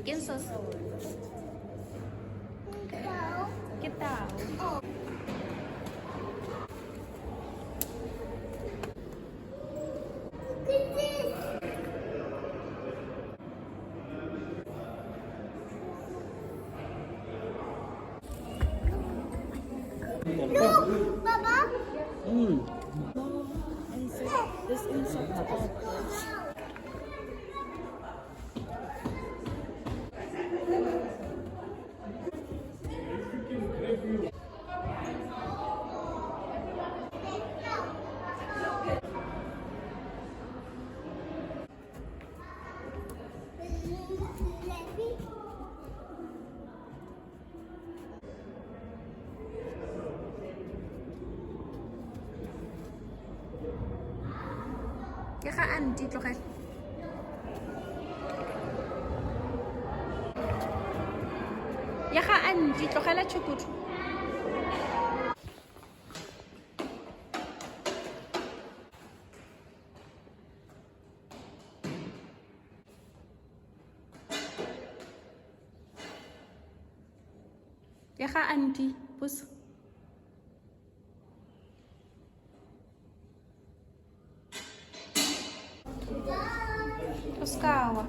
Ke eng seo? Ke tau. Look, Baba. Insect. This insect. Ke ga anti tlogela. Ya ga anti tlogela tšhukudu. Ya ga anti puso. O ska wa.